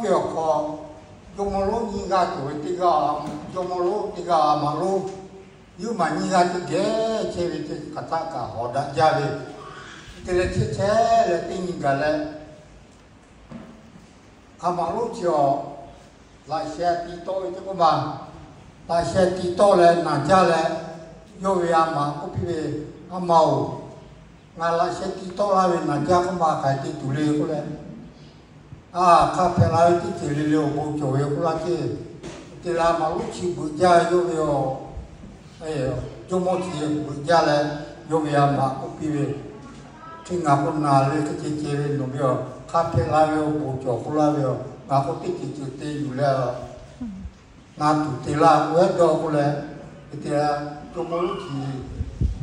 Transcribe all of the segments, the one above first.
ve awˬ hk'aw, jawˇmawˇ lonˉ nyiˇ g'aˇ cawˬ ve teˇ g'aˇ, jawˇmawˇ lonˉ teˇ g'aˇ a maꞈ lonˉ, yawˇ maˬ nyiˇ g'aˇ teˇ geh chehˇ ve teˇ hk'aˬ htaˇ kaꞈ hawˍ daꞈ jaˇ ve, te leh chehˇ chehˇ leh teˇ nyi gaˬ leh, a maꞈ lonˉ chi awˬ laꞈ sheh tiꞈ tawˆ ve teˇ k'oˆ ma, laꞈ sheh tiꞈ tawˆ leh naˬ jaˇ leh, yawˇ ve a maꞈ k'oˆ piˇ ve, A ma-oˬ, ngaˬ laꞈ sheh tiꞈ tawˆ laˇ ve naˬ jaˇ k'oˆ ma hk'aˬ hk'e te tuˬ le k'oˆ leh, a, hk'a hpehꞈ la ve teˇ ceuˬ le le awˬ bon cawˬ ve k'oˆ laˇ ceˇ. Te leh a maꞈ lonˉ chi beuꞈ jaˇ yawˇ ve awˬ jawˇmawˇ chi beuꞈ jaˇ leh, yawˇ ve a maꞈ k'oˆ piˇ ve, Hk'e ngaˬ k'o naˬ ve hk'e ceh ceh ve nawˬ ve a, hk'a hpehꞈ la ve awˬ bon cawˬ k'oˆ laˇ ve a, ngaˬ k'o teˇ ceuˬ ceuˬ te yuˬ leh a, na tuˬ te laˇ k'oˆ ehˉ dawˇ k'oˆ leh, hk'e te leh jawˇmawˇ lonˉ chi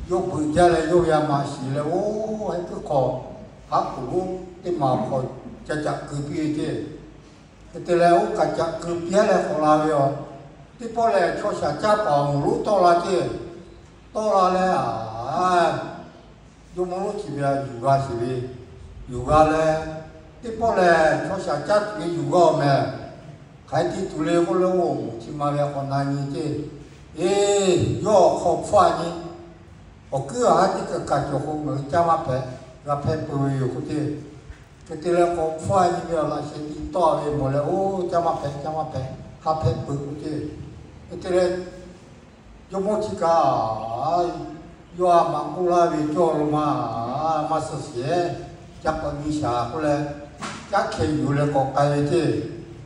yawˇ beuꞈ jaˇ leh yawˇ ve a maꞈ shiˍ leh, oˇ heh puiˉ hk'aw, haˉ k'oˍ lonˉ teˇ maˬ awˬ hk'aw ca caꞈ keu piˇ ve ceˇ. Hk'e te leh oˇ kaꞈ caꞈ keu piˇ leh k'awꞈ la ve a, teˇ pawˆ lehˬ chaw shaˍ caˇ paˍ awˬ moˍ lonˉ tawˆ la ceˇ. Tawˆ la leh a, jawˇmawˇ lonˉ chi ve a yuˬ g'a shiˍ ve, yuˬ g'a leh, teˇ pawˆ lehˬ chaw shaˍ caˇ tuˬ ve yuˬ g'a-oˬ mehˍ. Hk'aˬ hk'e te tuˬ le k'oˆ leh, oˇ awˬ moˍ chi ma ve k'awꞈ na nyi ceˇ. Eˬ, yawˇ awˬ hk'aw hpfuhˇ a nyi, awˬ kuiˉ a haˉ teˇ kaˬ kaˬ cawˬ k'o ngaˬ hui caˇ maˇ hpehꞈ, g'a hpehꞈ peuˬ ve yoˬ k'oˆ ceˇ. Hk'e te leh k'awꞈ hpfuhˇ a nyi ve a laꞈ sheh tiꞈ tawˆ ve mawˬ leh, Oˇ, caˇ maˇ hpehꞈ, caˇ maˇ hpehꞈ, hk'a hpehꞈ peuˬ k'oˆ ceˇ. Hk'e te leh jawˇmawˇ chi kaꞈ yawˇ a maꞈ k'oˆ laˇ ve cawˇ lo ma, maˇ suh shehˍ, ca k'awꞈ nyi shaˍ k'oˆ leh, caˉ hkeh yuˬ leh k'awꞈ k'ai ve ceˇ.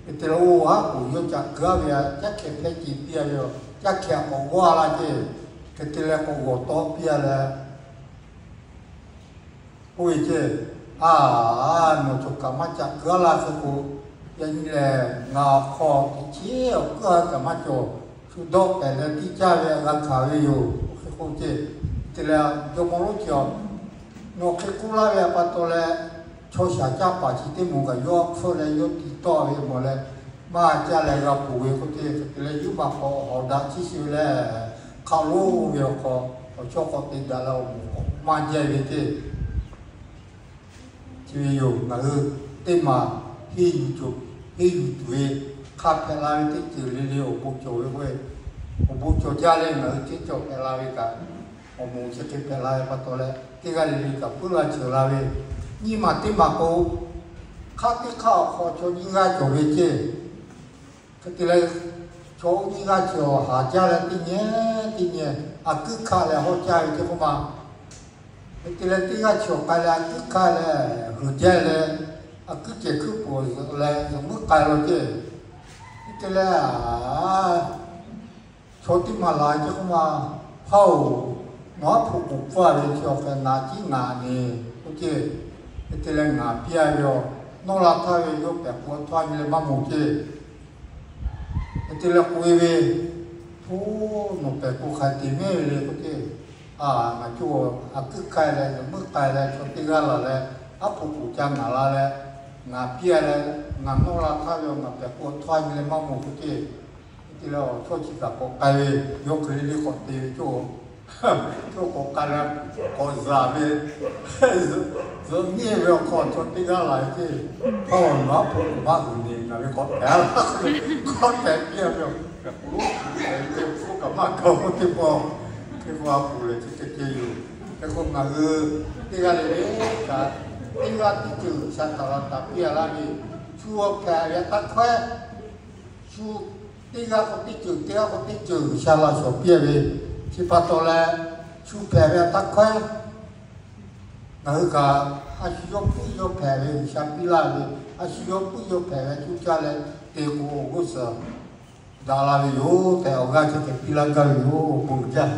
Hk'e te leh oˇ haˉ k'oˍ yawˇ caꞈ keu a ve a, caˉ hkeh hpehˇ ce piˇ a ve a, caˉ hkeh a k'awꞈ g'awˇ a la ceˇ. Hk'e te leh k'awꞈ g'awˬ tawˆ piˇ a leh, k'oˆ ve ceˇ, A, nawˬ cawˬ kaꞈ maˇ caꞈ keu a laˇ hk'e k'o, yaꞈ nyi lehˬ ngaˬ awˬ hk'aw teꞈ chiˉ awˬ kuiˉ a kaꞈ maˇ cawˬ, shu dawˆ pehˍ leh tiˇ caˇ ve g'a hkanˍ ve yoˬ k'oˆ ceˇ. Te leh jawˇmawˇ lonˉ chi a, nawˬ hk'e k'oˆ laˇ ve a pa taw leh, chaw shaˍ caˇ paˍ chi teˇ moˍ kaꞈ yawˇ hpfuhˇ leh yawˇ tiꞈ tawˆ ve mawˬ leh, maˇ caˇ leh g'a ponˬ ve k'oˆ ceˇ. Hk'e te leh yawˇ maˬ k'awꞈ hawˍ daꞈ chiˇ shiˍ ve leh, hk'aˬ lo ve awˬ hk'aw, awˬ chawˇ k'awꞈ te daꞈ leh awˬ moˍ k'awꞈ maˇ jaˇ ve ceˇ. Chi ve yoˬ, ngaˬ hui teˇ maˬ henˇ yuˬ cawˬ, henˇ yuˬ tuˬ ve, hk'a hpehꞈ la ve teˇ ceuˬ le le awˬ bon cawˬ ve k'o, awˬ bon cawˬ jaˇ leh ngaˬ hui ceˇ cawˬ hpehꞈ la ve kaꞈ, awˬ moˍ chi hk'e hpehꞈ la ve pa taw leh teˇ g'aˇ le le kaꞈ puiˉ la ceuˬ la ve, nyiˇ maˬ teˇ maˬ k'o, hk'aˇ teˇ hk'aˇ awˬ hk'aw chaw nyiˇ g'aˇ cawˬ ve ceˇ. Hk'e te leh, chaw oˇ nyiˇ g'aˇ chi awˬ haˍ jaˇ leh teˇ nyi teˇ nyi a kuiˉ hkanˇ leh hawˉ caˇ ve ceˇ k'oˆ ma. Hk'e te leh teˇ g'aˇ chi awˬ k'ai leh a kuiˉ hkanˇ leh huiˍ jaˇ leh, a kuiˉ cehˬ hkuiˉ puˍ leh zuhꞈ muiˉ k'ai law ceˇ. Hk'e te leh, chaw teˇ maˬ laˬ ceˇ k'oˆ ma, Hpaˇ-oˬ, nawˬ aˉ hpu k'oˍ pfuhˇ ve chi awˬ hk'e ngaˬ ciˉ ngaˬ ne k'oˆ ceˇ. Hk'e te leh ngaˬ piˇ a ve a, nawˇ la htaˇ ve yawˇ pehˬ k'o htawˇ a nyi leh maˇ moˍ ceˇ. Hk'e te leh k'oˆ ve, Oˇ, nawˬ pehˬ k'o hk'aˬ hk'e te mehˉ ve le k'oˆ ceˇ. A, ngaˬ coˇ a kuiˉ k'ai leh, ngaˬ muiˉ k'ai leh, chaw teˇ g'aˇ laˬ leh, aˉ hpu k'oˍ ca ngaˬ la leh, ngaˬ piˇ a leh, ngaˬ nawˇ la htaˇ ve a ngaˬ pehˬ k'o htawˇ a nyi leh maˇ moˍ k'oˆ ceˇ. Hk'e te leh awˬ chawˇ chi kaꞈ k'awꞈ k'ai ve, yawˇ hk'e le le k'awꞈ te ve coˇ, coˇ k'awꞈ k'ai leh, k'awꞈ zaˬ ve, zuhꞈ nyiˇ ve awˬ hk'aw chaw teˇ g'aˇ laˬ ve ceˇ. Hpaˇ-oˬ, nawˬ aˉ hpu k'oˍ maˇ uiˍ ne, ngaˬ ve k'awꞈ hpehꞈ a laˇ k'oˆ leh, hk'aw hpehꞈ piˇ a ve, k'oˍ lonˉ hpu kaꞈ maˇ gaˬ k'oˆ teˇ pawˆ, hk'e k'o a puˍ lehˬ chi hk'e ceh yoˬ. Hk'e k'o ngaˬ hui teˇ g'aˇ le le kaꞈ, teˇ g'aˇ teˇ ceuˬ G'uiˬsha htaꞈ la taˍ piˇ a laˇ ve, shu awˬ hpehꞈ ve a taˇ hkawehˇ, shu teˇ g'aˇ k'o teˇ ceuˬ, teˇ g'aˇ k'o teˇ ceuˬ G'uiˬsha laꞈ shawˍ piˇ a ve, chi pa taw leh, shu hpehꞈ ve a taˇ hkawehˇ ngaˬ hui kaꞈ, a shu yawˇ puiˉ yawˇ hpehꞈ ve G'uiˬsha piˇ laˇ ve, a shu yawˇ puiˉ yawˇ hpehꞈ ve cuˇ caˇ leh te k'o, awˬ g'uˇ suhˍ daꞈ la ve yoˬ tehꞈ awˬ g'aˇ chi hk'e piˇ laˇ gaˇ ve yoˬ. Awˬ bon jaˇ.